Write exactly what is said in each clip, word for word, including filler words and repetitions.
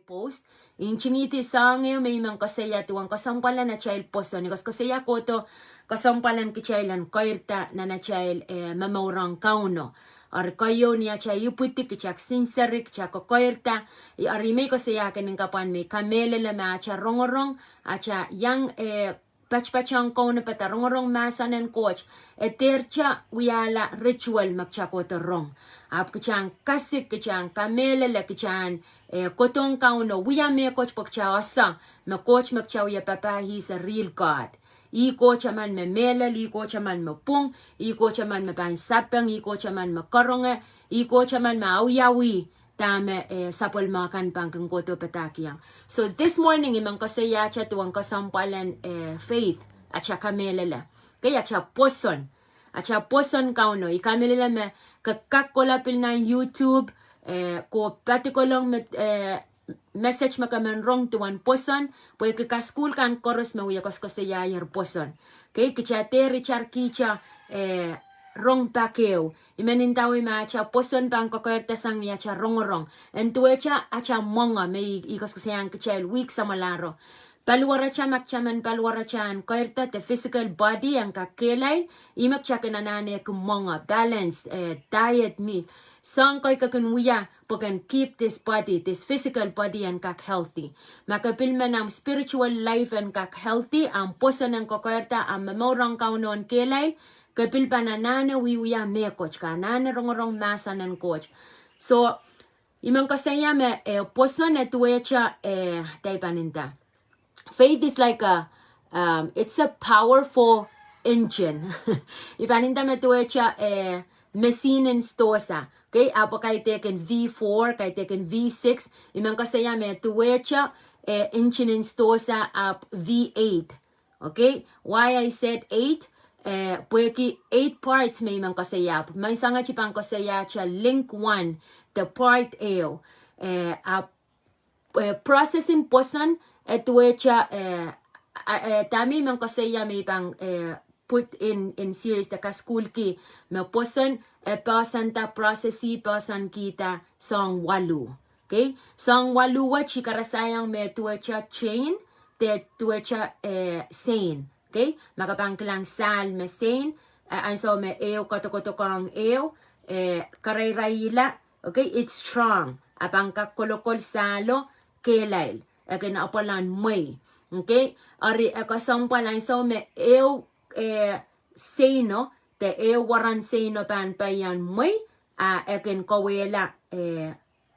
post. I ntingihdi soahng ehu me I men koasoia duwen kesempwalen atail pwoson. I koasoakoasoia kohdo kesempwalen kitail en keirda nan atail, eh, momourong Kauno. Eri keieu ni atail ipwidi, kitail kisin seri, kitail kekeirda. Eri I men koasoia kin kapwan me I kamehlele me atail rongorong, atail iang, eh, patpatohng Kauno, patohng rongorong mahsen en Koht. E dehr kitail wiahla ritual me kitail kohdo rong. Ahpw kitail en kasik, kitail en kamehlele, kitail en, eh, kohdohng Kauno, wia mehkot pwe kitail ese me Koht me kitail wia papah, he is a real God. Ih Koht emen me mehlel, ih Koht emen me pwung, ih Koht emen me pahn sapeng, ih Koht emen me karonge, ih Koht emen me awiawi dahme, eh, sapwellime kan pahn kin kohdo padahkihong. So this morning, I men koasoiahte duwen kesempwalen, eh, faith, atail kamehlele. Kei, atail pwoson. Atail pwoson Kauno. I kamehlele me ke kak kohla pil nan YouTube, eh, ke patokolong me, eh, message me ke men rong duwen pwoson, pwehki kasukuhl kan koaros me wie koasokoasoiahier pwoson. Kei, kitail dehr itarkihte, eh, rong pak ehu. I men ndawei me atail pwoson pahn kekeirda sang ni atail rongorong. En duwehte atail mwenge me I, I koasokoasoiahng kitail wihk samwalahro. Paliwaratail, ma kitail men paliwaratail en keirda, the physical body en kak kehlail, ih me kitail kin anahneki mwenge, balance, eh, diet, meal. Soahng kei ke kin wia pwe ke en keep this body, this physical body en kak healthy. Ma ke pil men ahmw spiritual life en kak healthy, ahmw pwoson en kekeirda, ahmw momourong Kauno en kehlail, ke pil pahn anahne wiewia mehkot, ke anahne rongorong mahsen en Koht. So, I men koasoia me, eh, pwoson e duwehte, eh, dahme I pahn nda. Faith is like a, um, it's a powerful engine. I pahn nda me duwehte, eh, machine in stosa. Okay, ahpw kaidehkin V four, kaidehkin V six. I men koasoia me duwehte, eh, engine in stosa ahpw V eight. Okay, why I said eight? Eh, pwehki eight parts me I men koasoia. Ahpw menseng ahi I pahn koasoia atail link one, the part ehu. Eh, ahpw, eh, process en pwoson e duwehte, eh, a, eh, dahme I men koasoia me I pahn, eh, put in, in series de kasukuhlki me pwoson e poahsoanda, process e poahsoankihda soahng waluh. Okay? Soahng waluh wet I karasaiong me duwehte chain, de duwehte, eh, sein. Okay? Ma ke pahn kilang sahl me sein, eh, ansou me ehu koadokoadokohng ehu, eh, karairahla, okay, it's strong. A pahn kak kolokol sahlo, kehlail. E kin apwal en mwei. Okay? Eri e kesempwal ansou me ehu, eh, seino, de ehu waran seino pahn peian mwei, a e kin kauwehla, eh,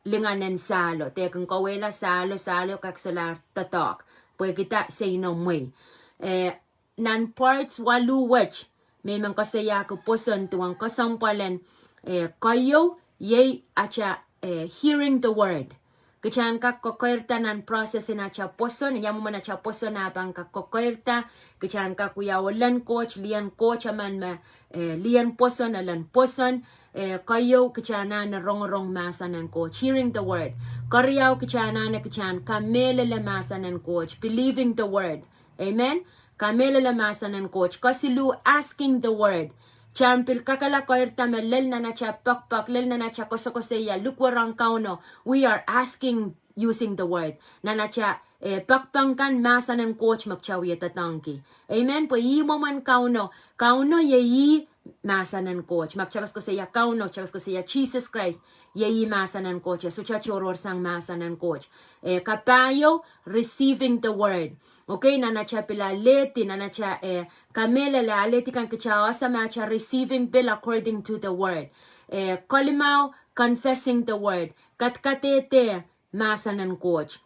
lingan en sahlo, de e kin kauwehla sahlo, sahlo kak solahr doadoahk, pwehkida seino mwei. Eh, nan parts waluh wet, me I men koasoiahki pwoson duwen kesempwalen, eh, keieu, iei atail, eh, hearing the word. Kitail en kak kekeirda nan process en atail pwoson, ia mwomwen atail pwoson a pahn kak kekeirda, kitail en kak wia ohlen Koht, lien Koht emen me, eh, lien pwoson, ohlen pwoson, eh, keieu kitail anahne rongorong mahsen en Koht, hearing the word. Keriau kitail anahne kitail en kamehlele mahsen en Koht, believing the word. Amen. Kamehlele mahsen en Koht. Kesiluh, asking the word. Kitail en pil kakehla keirda me lel nan atail pekpek, lel nan atail koasokoasoia, likwerong Kauno. We are asking using the word. Nan atail, eh, pekpek kan mahsen en Koht me kitail wie doadoahngki. Amen. Pwe ih mwomwen Kauno. Kauno iei ih mahsen en Koht. Ma kitail koasokoasoia Kauno, kitail koasokoasoia Jesus Christ, iei ih mahsen en Koht. Ia sohte tohrohr sang mahsen en Koht. Eh, kapahieu, receiving the word. Okay, nan atail pil alehdi, nan atail, eh, kamehlele alehdi kan kitail ese me atail receiving pil according to the word. Eh, kelimau, confessing the word. Kadkadehde mahsen en Koht.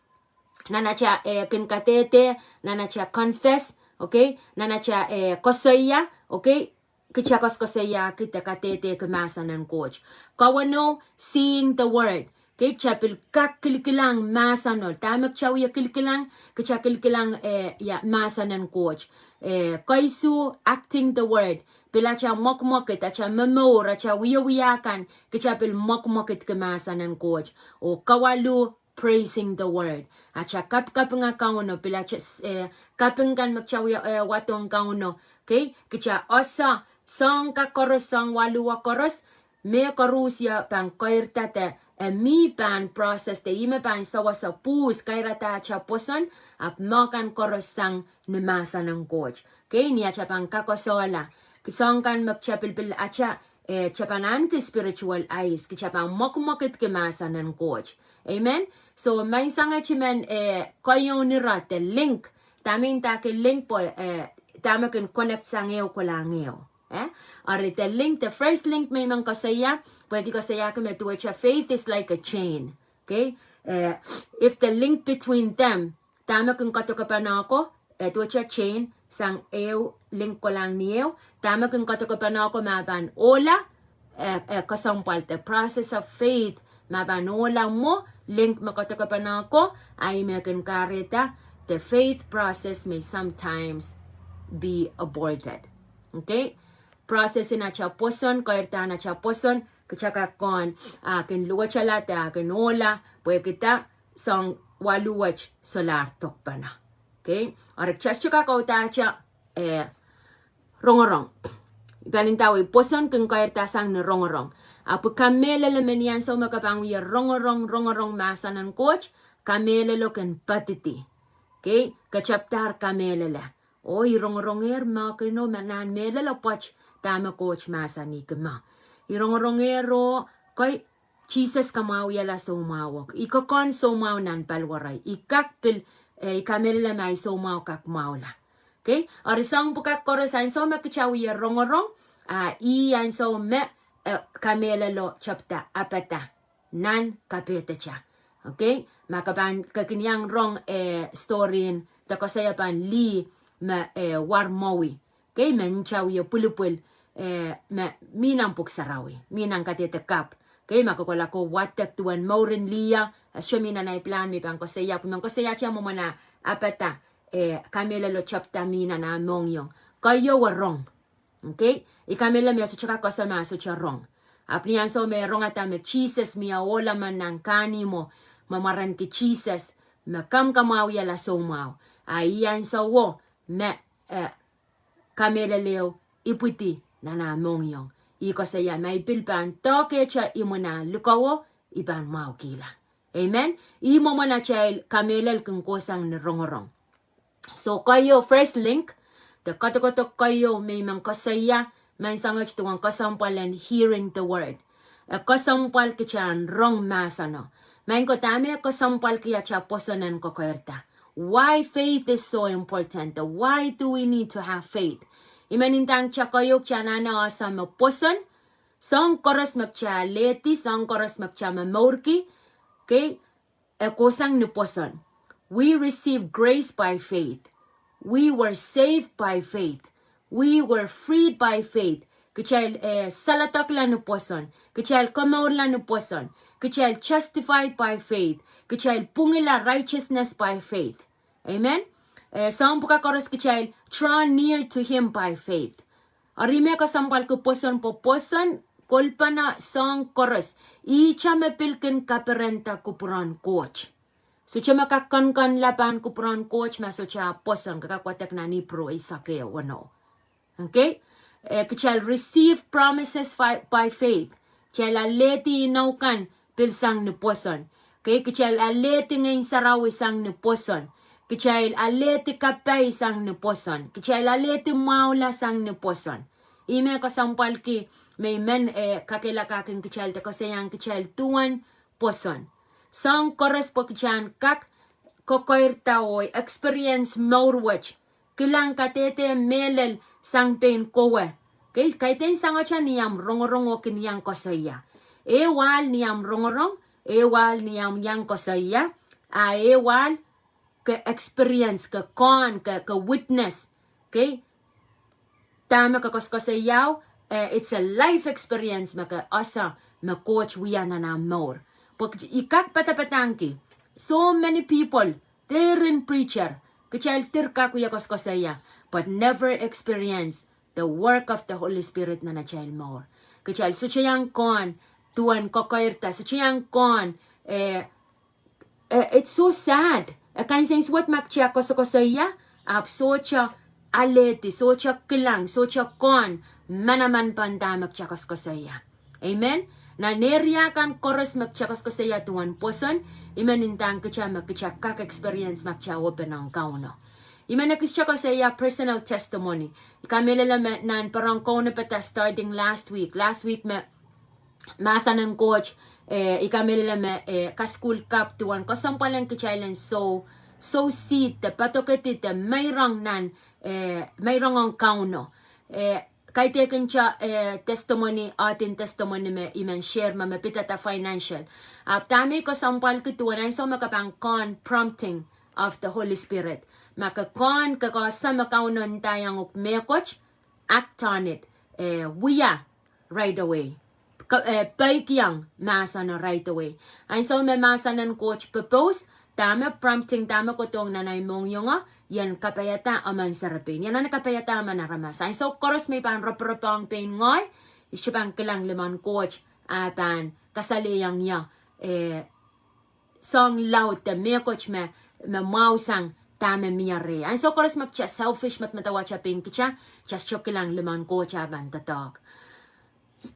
Nan atail, eh, kin kadehde, nan atail confess, okay, nan atail, eh, koasoia, okay, kitail koasokoasoiahki de kadehdehki mahsen en Koht. Kawenou, seeing the word. Okay, kitail pil kak kilikilang mahseno. Dahme kitail wie kilikilang, kitail kilikilang, eh, ia, mahsen en Koht. Eh, keisuh, acting the word. Pil atail mwekmwekid, atail momour, atail wiewia kan, kitail pil mwekmwekidki mahsen en Koht. Oh kawaluh, praising the word. Atail kapikapinga Kauno, pil atail, eh, kaping kan me kitail wie, eh, wadohng Kauno. Okay, kitail ese, soahng kan koaros, soahng waluh koaros, me koaros ia pahn keirda de E mih pahn process de ihme pahn sewese pwuhs, kairada atail pwoson, ahpw mehkan koaros sang ni mahsen en Koht. Okay, ni atail pahn kak koasoia, soahng kan me kitail pilipil atail, eh, atail pahn ahneki spiritual eyes, kitail pahn mwekimwekidki mahsen en Koht. Amen. So, maing sang atail men, eh, kohieng ire de link. Dahme ndahki link pwe, eh, dahme kin connect sang ehu kolahng ehu. Eh? Eri the link, the first link me I men koasoia, pwehki koasoiahki me duwehte faith is like a chain. Okay? Eh, if the link between them, dahme kin kadokepene ko, eh, duwehte chain, sang ehu link kolahng ni ehu, dahme kin kadokepene ko ma pahn ohla, eh, eh, kesempwal the process of faith, ma pahn ohla mwo, link me kadokepene ko, a ih me kin kahrehda, the faith process may sometimes be aborted. Okay? Process en atail pwoson, koirda en atail pwoson, kitail kak kohn, ah, kin luwetala de, ah, kin ohla, pwehki da, soahng waluwet solahr dokpene. Okay? Eri kitail sohte kak audaudla, eh, rongorong. I pahn ndahwei pwoson kin koirda sang ni rongorong. Ahpw kamehlele me ni ansou me ke pahn wie rongorong, rongorong mahsen en Koht, kamehlelo kin padidi. Okay? Ke tepdahr kamehlele. Oh, I rongorongehr mehkino me nan mehlel pwoat dahme Koht mahsanihki me. I rongorongehr oh, kei Sises kamwahuiala soumwahu wet. I kokohn soumwahu nan paliwerei. I kak pil, eh, I kamehlele me ahi soumwahu kak mwahula. Okay? Eri soahng pwukat koaros ansou me kitail wie rongorong, ah, ih ansou me, eh, kamehlelo tepda, apada nan kapehdetail. Okay? Ma ke pahn, ke kin iang rong, eh, story en, de koasoia pahn lih me, eh, war mwowi. Okay? Me nta wie pwilipwil, eh, me mih nan Pwuhk Sarawi, mih nan Kadehde Kapw. Okay? Ma ke kohla ke wadek duwen mour en lih, eh, sohte mih nan ahi pilahn me I pahn koasoia, pwe I men koasoia atail mwomwen ah apada, eh, kamehlelo tepda mih nan ah mohngiong. Keieu e rong. Okay? I kamehlele me e sohte kak koasoia me e sohte rong. Ahpw ni ansou me e rongada me Sises mie ohla men nan kahnimwo, me mwarenki Sises, me kamwakamwahuiala soumwahu. Ah ih ansouo, me, eh, kamehlele ipwidi nan ah mohngiong. I koasoia me I pil pahn doahkehte imwin ah likowo, I pahn mwahukihla. Amen. Ih mwomwen atail kamehlele kin kohsang ni rongorong. So, keieu first link, de kodokodo keieu me I men koasoia, men soangoit duwen kesempwal en hearing the word. E kesempwal kitail en rong mahseno. Maing ko, dahme kesempwalki atail pwoson en kokoirda? Why faith is so important? Why do we need to have faith? I men ndahng kitail keieu kitail anahne ese me pwoson, soahng koaros me kitail alehdi, soahng koaros me kitail momourki, okay, e kohsang ni pwoson. We receive grace by faith. We were saved by faith. We were freed by faith. Kitail, eh, saledekla ni pwoson. Kitail komourla ni pwoson. Kitail justified by faith. Kitail pwungla righteousness by faith. Amen. Eh, soahng pwukat koaros kitail draw near to him by faith. Eri me kesempwalki pwoson, pwe pwoson kolpana soahng koaros. Ihte me pil kin kaperenda kupwuren Koht. Sohte me kak kankanlahng pahn kupwuren Koht ma sohte ah pwoson, ke kak wadek nan Ipru eisek ehu, weneu. Okay? Eh, kitail receive promises by, by faith. Kitail alehdi inou kan pil sang ni pwoson. Okay? Kitail alehdi Ngehn Sarawi sang ni pwoson. Kitail alehdi kapai sang ni pwoson. Kitail alehdi mwahula sang ni pwoson. Ih me kesempwalki me I men, eh, kakehlakahkin kitail de koasoiahng kitail duwen pwoson. Soahng koaros pwe kitail en kak kokoirda oh experience mour wet. Kilang kadehde mehlel sang pein kowe. Okay, kaidehn soangoit ni ahmw rongorong oh kin iang koasoia. Ehu ahl ni ahmw rongorong, ehu ahl ni ahmw iang koasoia, a ehu ahl ke experience, ke kohn, ke, ke witness. Okay? Dahme ke koasokoasoiao, eh, it's a life experience me ke ese me Koht wia nan ahmw mour. Pwe I kak padapadahngki, so many people, they're in preacher, kitail dir kak wia koasokoasoia, but never experience the work of the Holy Spirit nan atail mour. Kitail sohte iang kohn duwen kokoirda, sohte iang kohn, eh, eh, it's so sad. E kansensuwed ma kitail koasokoasoia, ahpw sohte alehdi, sohte kilang, sohte kohn manaman pahn dahme kitail koasokoasoia. Amen. Nan area kan koaros me kita koasokoasoia duwen pwoson, I men ndahng kita me kita kak experience ma kita open ong Kauno. I men ekis koasokoasoia personal testimony. I kamehlele me nan pwurehng kaunopada starting last week. Last week me mahsen en Koht, eh, I kamehlele me, eh, kasukuhl kapw duwen kesempwal en kitail en sow, sow seed de padokedi de meirong nan, eh, meirong ong Kauno. Eh, kaidehkin kita, eh, testimony, audit testimony me I men share me, me pidada financial. Ahpw dahme I kesempwalki duwen, ansou me ke pahn kohn prompting of the Holy Spirit. Ma ke kohn, ke koasoia me Kauno ndaiong uhk mehkot, act on it, eh, wia right away. Ke, eh, peikiong mahseno right away. Ansou me mahsen en Koht pepous, dahme prompting, dahme kohdohng nan ei mohngiong, I en kapaiada emen serepein. I anahne kapaiada emen aramas. Ansou koaros me I pahn roporopohng pein ngehi, I sohte pahn kilang limon Koht, ah pahn kasalehiong ie, eh, soang laud de mehkot me, me mwahusang dahme mie reh. Ansou koaros me kita selfish, medemedewe kita pein kita, kita sohte kilang limon Koht ah pahn doadoahk.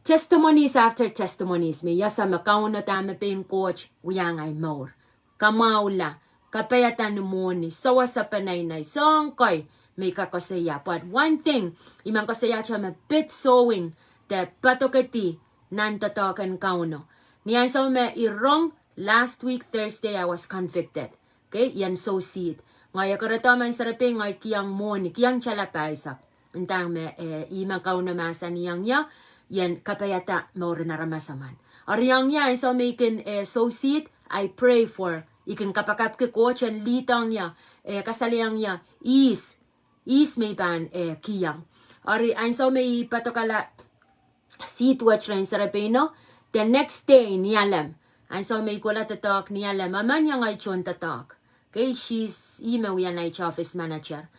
Testimonies after testimonies me I ese me Kauno dahme pein Koht wiahiong ei mour. Kamwahula, kapaiada ni mwohni, sewese peneinei, soahng kei me I kak koasoia. But one thing, I men koasoia kita me pid sowing de padokedi nan doadoahk en Kauno. Ni ansou me I rong last week Thursday, I was convicted. Okay, I en sow seed. Ngehi ekerodo emen serepein, ngehi kihong mwohni, kihong tala pahisek. Ndahng me, eh, ih me Kauno mahsanihong ie, I en kapaiada mouren aramas emen. Eri ong ie, ansou me I kin, eh, sow seed, I pray for, I kin kapakapki Koht en lead ong ie, eh, kasalehiong ie ihs, ihs me I pahn, eh, kihong. Eri ansou me I padokala seed wet rehn serepeino, the next day, Nialem. Ansou me I kohla doadoahk Nialem, emen iang ei tohndoadoahk. Okay, she's, ih me wia NIH office manager.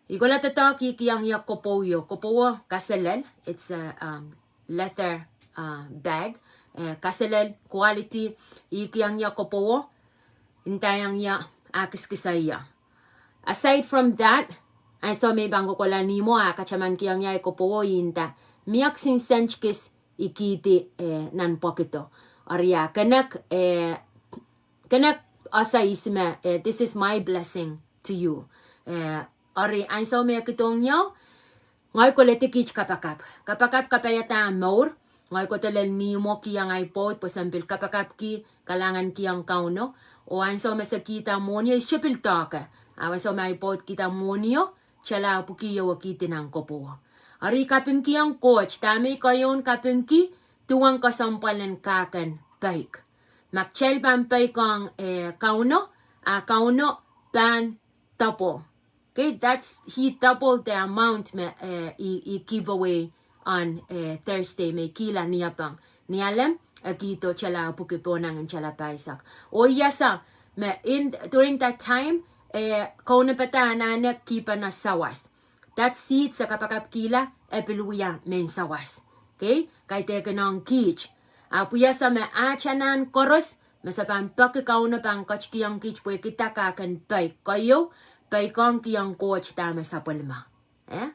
I kohla doadoahk, I kihong ie kopwouo, kopwouo kaselel, it's a, um, leather, uh, bag, eh, kaselel quality, I kihong ie kopwouo, ndaiong ie, ah kiskis ie. Aside from that, ansou me I pahn kohkohla ni mwo, ah kataman kihong ie kopwouo, I nda, mie kisin sent kis I kihdi, eh, nan pwokido. Eri ah, keinek, eh, keinek ese ihs me, eh, this is my blessing to you. Eh, eri ansou me e kihdohng ie, ngehi koledi kiht kapakap. Kapakap kapaiada mour, ngehi kohdo lel ni mwo kihong ei pwoud, pwe se pil kapakapki, kalahngan kihong Kauno. Oh ansou me se kihda mwohnio, I sohte pil doahke. Ah ansou me ei pwoud kihda mwohnio, tala pwuki io e kihdi nan kopwouo. Eri I kapingkihong Koht, dahme I kohieng kapingki, duwen kesempwal en kak en peik. Ma kitail pahn peikiong, eh, Kauno, ah Kauno pahn double. Okay, that's, he doubled the amount me, eh, I, I give away on, eh, Thursday me I kihla ni apang. Nialem, e kihdo tala pwuki pohn angin tala pahisek. Oh I ese me in, during that time, eh, kaunopada anahne kihpene sawas. That seed se kapakapkihla, e pil wia mehn sawas. Okay? Kaidehkin ong kiht. Ahpw I ese me atail anahn koaros, me se pahn peki Kauno pahn ketikihong kiht pwehki dah, kak en peik. Keieu, peikiong, kihong Koht dahme sapwellime. Eh?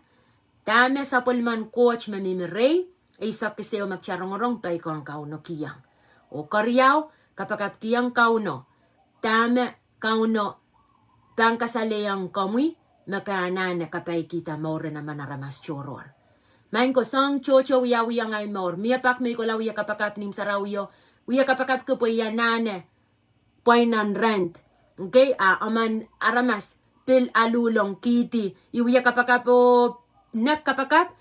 Dahme sapwellimen Koht me mihmi rehi, eisek kis ehu me kita rongorong, peikiong Kauno, kihong. Oh keriau, kapakapkihong Kauno. Dahme Kauno pahn kasalehiong komwi, me ke anahne kapaikihda mouren emen aramas tohrohr. Maing ko, soahng tohto wiawihong ei mour. Mie pak me I kohla wia kapakap ni imw sarawio, wia kapakapki pwe I anahne pwain nan rent. Okay, ah emen aramas pil aluhlong kihdi, I wia kapakap oh nek kapakap,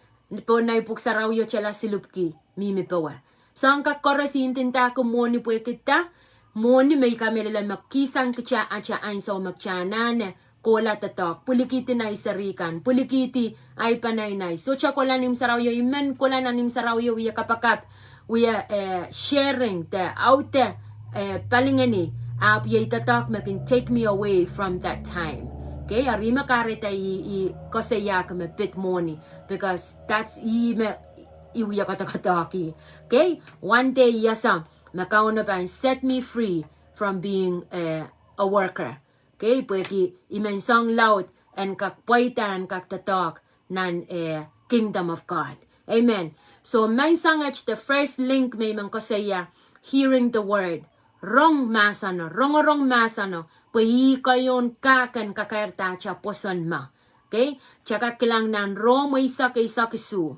pohn nei pwuhk sarawio tala silipwki, mihmi powe. Soahng kak koaros I ndindahki mwohni pwehki dah, mwohni me I kamehlele me kihsang kita atail ansou me kita anahne kohla doadoahk, pwilikihdi nei seri kan, pwilikihdi ei peneinei. Sohte kohla ni imw sarawio, I men kohla nan imw sarawio wia kapakap, wia, eh, sharing de aude, eh, palingehni, ahpw iei doadoahk me kin take me away from that time. Okay, eri me kahrehda I, I koasoiahki me pid mwohni, because that's ih me I wia koadokoadoahki. Okay, one day I ese me Kauno pahn set me free from being, eh, a worker. Okay, pwehki I men soang laud en kak pweida, en kak doadoahk nan, eh, kingdom of God. Amen. So, menseng et the first link me I men koasoia, hearing the word. Rong mahseno, rongorong mahseno, pwe ih keieun kak en kakairda atail pwoson me. Okay? Kitail kak kilang nan Rom eisek eisek isuh.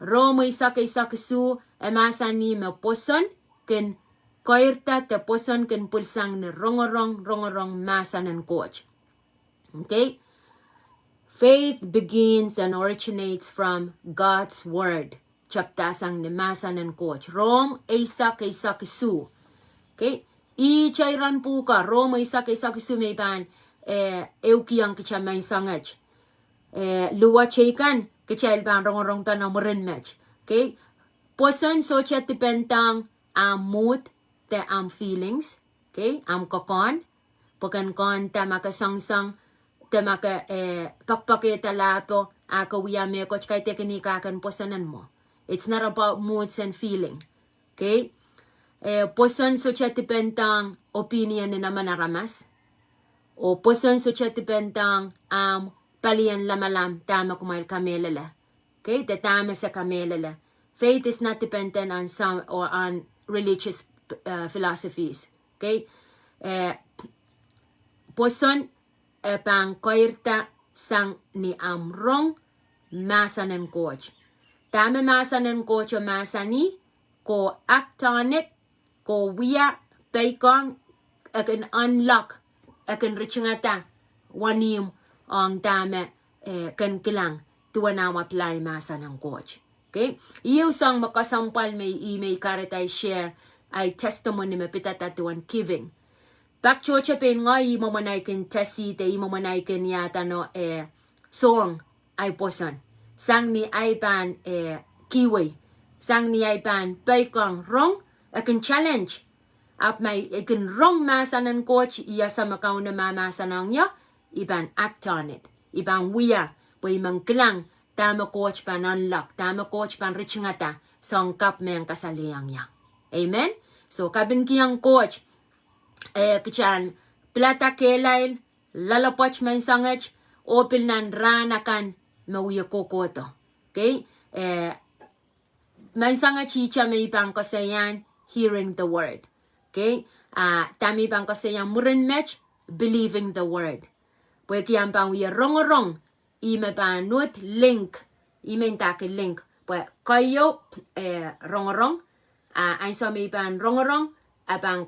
Rom eisek eisek isuh, e mahsanih me pwoson kin keirda de pwoson kin pwilsang ni rongorong, rongorong mahsen en Koht. Okay? Faith begins and originates from God's word. Tepda sang ni mahsen en Koht. Rom eisek eisek isuh. Okay? Ihte iren pwuhko, Rom eisek eisek isuh me I pahn, eh, ehukiong kitail menseng et. Eh, luwet teikan, kitail pahn rongorong pahn mwurin met. Okay? Pwoson sohte dipendohng ahmw mood, de ahmw feelings. Okay? Ahmw kokohn. Pwe ken kohnda ma ke soangsoang, de ma ke, eh, pekpekehda lahpo, a ke wia mehkot, kaidehkin ih kak en pwoson en mwo. It's not about moods and feeling. Okay? Eh, pwoson sohte dipendohng opinion en emen aramas. Oh pwoson sohte dipendohng ahmw palien lamalam, dahme kumwail kamehlele. Okay, de dahme se kamehlele. Faith is not dependent on some or on religious, uh, philosophies. Okay? Eh, pwoson, eh, pahn keirda sang ni ahmw rong mahsen en Koht. Dahme mahsen en Koht e mahsanih, ko act on it, ko wia, peikiong, e kin unlock, e kin ritingada wenihmw ong dahme, eh, ken kilang duwen ahmw apply mahsen en Koht. Okay? Iei soang me kesempwal me I, me I kahrehda I share ahi testimony me pidada duwen giving. Pak tohto pein ngehi, ih mwomwen ahi kin tasi de ih mwomwen ahi kin iadano, eh, soang ahi pwoson. Sang ni ahi pahn, eh, kihwei. Sang ni ahi pahn peikiong rong, e kin challenge. Ahpw ma I kin rong mahsen en Koht, I ese me Kauno mahmahsen ong ie, I pahn act on it. I pahn wia, pwe I men kilang dahme Koht pahn unlock, dahme Koht pahn ritingada soang kapw me e kasalehiong ie. Amen? So, kapingkihong Koht, eh, kitail en pilada kehlail, loalopwoat menseng et, oh pil nan rahn akan me wie kohkohdo. Okay? Eh, menseng et ihte me I pahn koasoiahn hearing the word. Okay? Ah, dahme I pahn koasoia mwurin met, believing the word. Pwehki ahmw pahn wie rongorong, ih me pahn uhd link, ih me ndahki link. Pwe keieu, eh, rongorong, ah, ansou me I pahn rongorong, e pahn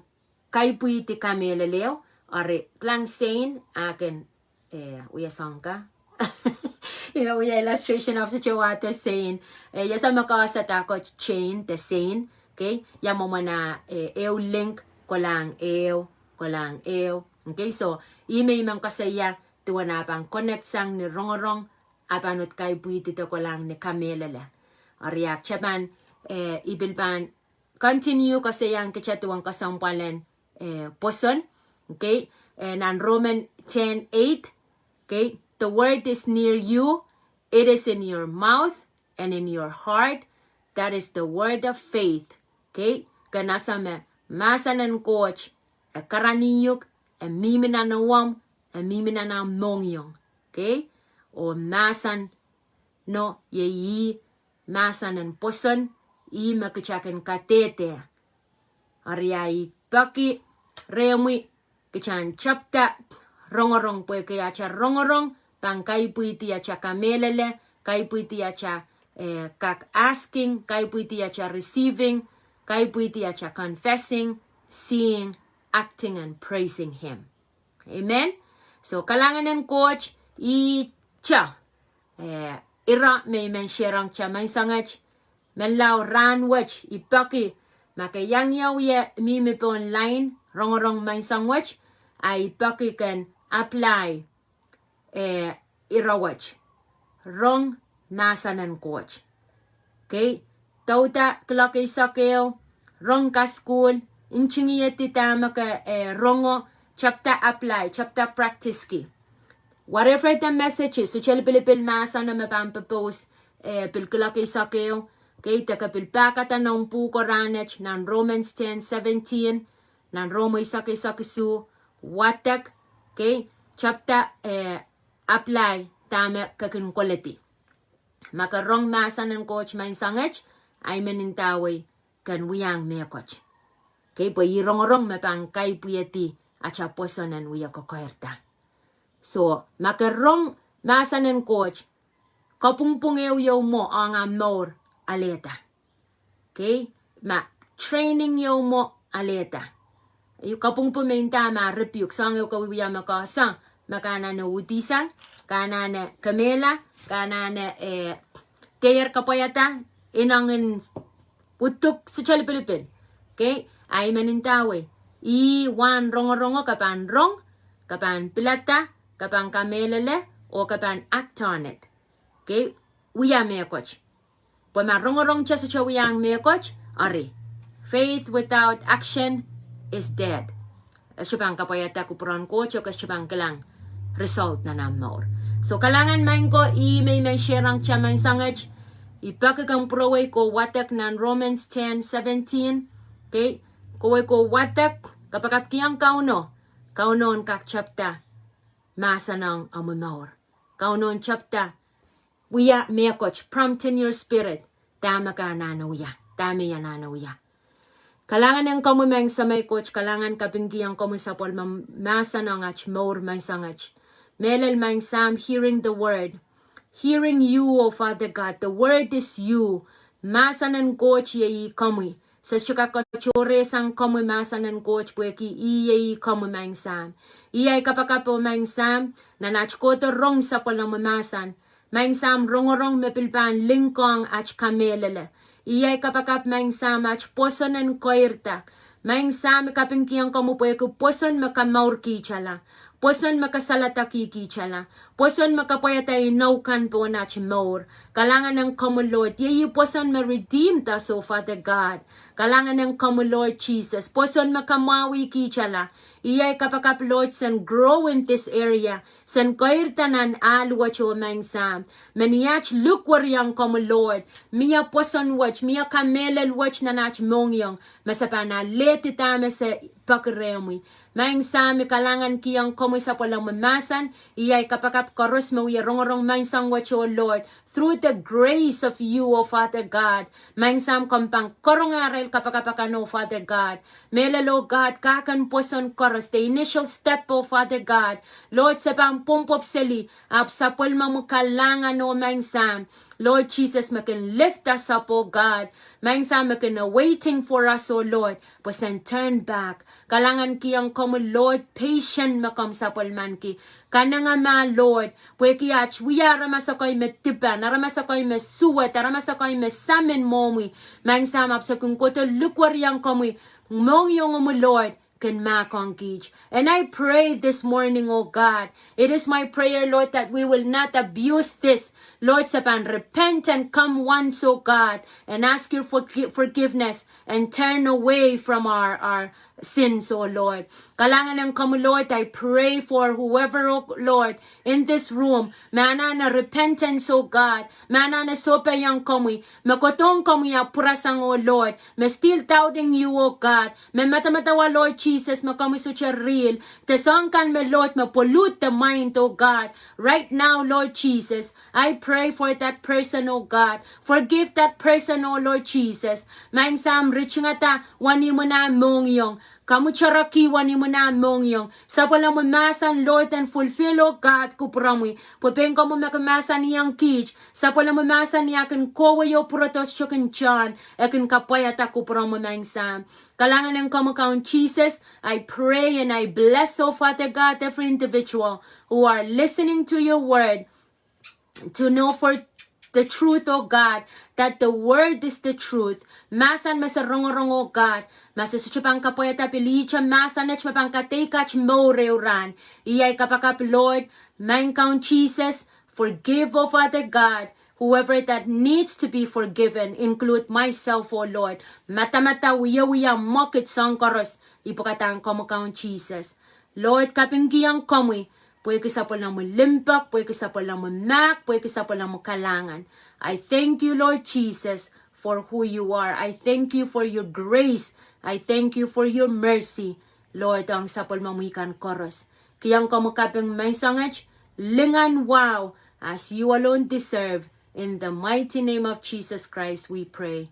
kaipwihdi kamehleleo, eri kilang sein, a kin, eh, wia soang ka. Ih me wia illustration of such a word as sein. Eh, ia soang me ke ese dahkot chain, de sein. Okay? Ia mwomwen ah, eh, ehu link, kolahng ehu, kolahng ehu. Okay, so, ih me I men koasoia, duwen ah pahn connect sang ni rongorong, a pahn uhd kaipwihdi de kolahng ni kamehlele. Eri ah kitail pahn, eh, I pil pahn continue koasoiahn kitail duwen kesempwalen, eh, pwoson. Okay, eh, nan Roman ten eight. Okay, the word is near you, it is in your mouth and in your heart. That is the word of faith. Okay, ken ese me mahsen en Koht, e karanih uhk, e mihmi nan ewomw, e mihmi nan ahmw mohngiong. Okay, oh mahsen, no, iei ih mahsen en pwoson, ih me kitail kin kadehde. Eri ah I peki rehmwi kitail en tepda rongorong pwehki atail rongorong pahn kaipwihdi atail kamehlele, kaipwihdi atail, eh, kak asking, kaipwihdi atail receiving, kaipwihdi atail confessing, seeing, acting and praising him. Amen. So, kalahngan en Koht, ihte, eh, ire me I men share ong kitail menseng et, menlau rahn wet, I peki, ma ke iang ie wie mihmi pohn line, rongorong menseng wet, a I peki ken apply, eh, ire wet. Rong mahsen en Koht. Okay, douda kuloak eisek ehu, rong kasukuhl, ntingihedi dahme ke, eh, rongo, tepda apply, tepda practice ki. Whatever the message is, sohte lipilipil mahsen me pahn pepous, eh, pil kuloak eisek ehu. Okay, de ke pil pahkada noumw pwuhko rahn et nan Romans ten seventeen, nan Rom eisek eisek isuh, wadek, okay, tepda, eh, apply dahme ke kin koledi. Ma ke rong mahsen en Koht menseng et, I men ndawei ken wiahiong mehkot. Kei, pwe ih rongorong me pahn kaipwihedi atail pwoson en wia kokoirda. So, ma ke rong mahsen en Koht, kapwungpwung ehu ehu mwo ong ahmw mour alehda. Kei, ma training ehu mwo alehda. Ih kapwungpwung me nda ma rebuke, soangen ehu kawia me ke sang, ma ke anahne uhdisang, ke anahne kemehla, ke anahne, eh, dehr kapwaiada, inangin uduk sitelipilipil. Kei, I men ndawei. Ih wahn rongorongo ke pahn rong, ke pahn pilada, ke pahn kamehlele, oh ke pahn act on it. Kei, wia mehkot. Pwe ma rongorong te sohte wiahiong mehkot, ari. Faith without action is dead. E sohte pahn kapwaiada kupwuren Koht, oh e sohte pahn kilang result nan ahmw mour. So kalahngan maing ko, ih me I men sharehng atail menseng et, I peki komw pwurowei koh wadek nan Romans ten seventeen. Kei, kowei koh wadek, kapakapkihong Kauno, Kauno en kak tepda mahsen ong omwi mour. Kauno en tepda, wia mehkot, prompt in your spirit, dahme ke anahne wia, dahme I anahne wia. Kalahngan en komwi maing Semei Koht, kalahngan, kapingkihong komwi sapwellime mahsen ong atail mour menseng et. Mehlel maing Sahm, hearing the word. Hearing you, oh Father God, the word is you. Mahsen en Koht iei ih komwi. Se sohte kak katohrehsang komwi mahsen en Koht pwehki ih iei ih komwi maing Sahm. Ih ahi kapakap oh maing Sahm, nan atail kohdo rong sapwellimomwi mahsen, maing Sahm, rongorong me pil pahn linkohng atail kamehlele. Ih ahi kapakap maing Sahm, atail pwoson en koirda. Maing Sahm, I kapingkihong komwi pwehki pwoson me kamourkihla, pwoson me kasaledekihla, pwoson me kapwaiada inou kan pohn atail mour. Kalahngan en komwi Lord, iei ih pwoson me redeemed us, oh Father God. Kalahngan en komwi Lord Jesus, pwoson me kamwahwihla. Ih ahi kapakap Lord, sen grow in this area, sen koirda nan ahl wet oh maing Sahm. Me ni atail lukweriong komwi Lord, mie pwoson wet, mie kamehlel wet nan atail mohngiong, me se pahn alehdi dahme se peki rehmwi. Maing Sahm, I kalahngankihong komwi sapwellimomwi mahsen, ih ahi kapakap koaros me wie rongorong menseng wet oh Lord, through the grace of you, oh Father God. Maing Sahm, komw pahn karonge arail kapakap akan, oh Father God. Mehlel, oh God, kahk en pwoson koaros, the initial step, oh Father God. Lord, se pahn pwopwopwseli, ahpw sapwellimomwi kalahngan oh maing Sahm. Lord Jesus, me kin lift us up, oh God. Maing Sahm, me kin awaiting for us, oh Lord, pwe sen turn back. Kalahngankihong komwi Lord, patient me komw sapwellimaniki. Kanengamah Lord, pwehki atail wia aramas ekei me dipan, aramas ekei me suwed, aramas ekei me samin mwohmwi. Maing Sahm, ahpw se kin kohdo lukweriong komwi, mohngiongomwi Lord kin mahkohng kiht. And I pray this morning, oh God, it is my prayer, Lord, that we will not abuse this. Lord, se pahn repent and come once, oh God, and ask your forgi-, forgiveness and turn away from our, our sins, oh Lord. Kalahngan en komwi Lord, I pray for whoever, oh Lord, in this room, me anahne repentance, oh God, me anahne sohpeiong komwi, me kohdohng komwi ahpw pwurasang, oh Lord, me still doubting you, oh God, me medemedewe Lord Jesus, me komwi sohte real, de soahng kan me Lord me pollute the mind, oh God. Right now, Lord Jesus, I pray for that person, oh God. Forgive that person, oh Lord Jesus. Maing Sahm, ritingada wenihmw en ah mohngiong. Kamwtorki wenihmw en ah mohngiong. Sapwellimomwi mahsen Lord en fulfill, oh God, kupwuromwi. Pwe pein komwi me kin mahsanihong kiht, sapwellimomwi mahsen ni ah kin kohwei oh pwurodo sohte kin John, e kin kapwaiada kupwuromwi maing Sahm. Kalahngan en komwi Kaun Jesus, I pray and I bless, oh Father God, every individual who are listening to your word, to know for the truth, oh God, that the word is the truth. Mahsen me se rongorong, oh God, ma se sohte pahn kapwaiada pil ihte mahsen et me pahn kadeik atail mour ehu rahn. Ih ahi kapakap Lord, maing Kaun Jesus, forgive, oh Father God, whoever that needs to be forgiven, include myself, oh Lord. Medemedewe wiewia mwekid soahng koaros, I pwekadahng komwi Kaun Jesus. Lord, kapingkihong komwi, pwehki sapwellimomwi limpoak, pwehki sapwellimomwi mahk, pwehki sapwellimomwi kalahngan. I thank you, Lord Jesus, for who you are. I thank you for your grace. I thank you for your mercy, Lord, ong sapwellimomwi kan koaros. Kihong komwi kaping menseng et, lingan wahu, as you alone deserve. In the mighty name of Jesus Christ we pray.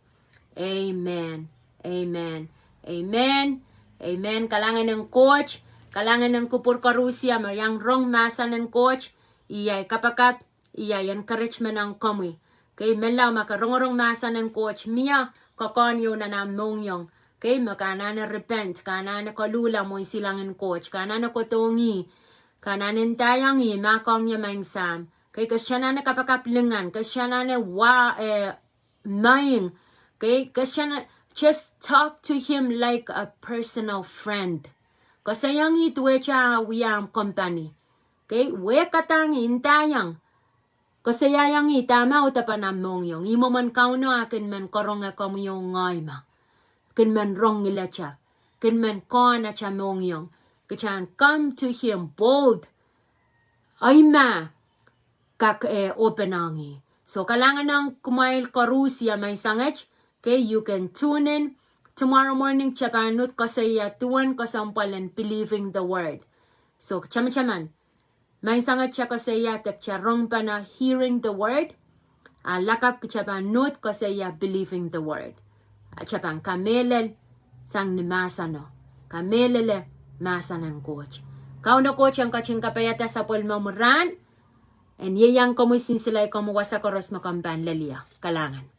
Amen. Amen. Amen. Amen. Kalahngan en Koht. Kalahngan en kupwur koarusie me iang rong mahsen en Koht. Iei kapakap, iei encouragement ong komwi. Kei, menlau ma ke rongorong mahsen en Koht, mie koakoahn ieu nan ahmw mohngiong. Kei, me ke anahne repent, ke anahne koluhla mwohn silangin Koht, ke anahne kohdohng ih, ke anahne ndaiong ih, mahkohng ie maing Sahm. Kei, ke sohte anahne kapakap lingan, ke sohte anahne wa, eh, maing. Kei, ke sohte anahne, just talk to him like a personal friend. Koasoiong ih duwehte wia ahmw company. Kei, wehkadahng ih, ndaiong. Koasoiaiong ih dahme audepen ahmw mohngiong. Ih mwomwen Kauno a kin men karonge komwi oh ngehi ma kin men rong ngilete, kin men koahn atail mohngiong. Kitail en come to him bold. Ei ma kak, eh, open ong ih. So kalahngan ong kumwail koarusie maing Sahnget. Kei, you can tune in tomorrow morning, kitail pahn uhd koasoia duwen kesempwal en believing the word. So tamataman, maing Sahnget, kitail koasoia de kitail rongpene hearing the word. A lakapw kitail pahn uhd koasoia believing the word. A kitail pahn kamehlel sang ni mahseno. Kamehlele mahsen en Koht. Kauno Koht en ketin kapaiada sapwellimomwi rahn. En ieiang komwi, sinsile komwi wasa koaros me komw pahn lel ie. Kalahngan.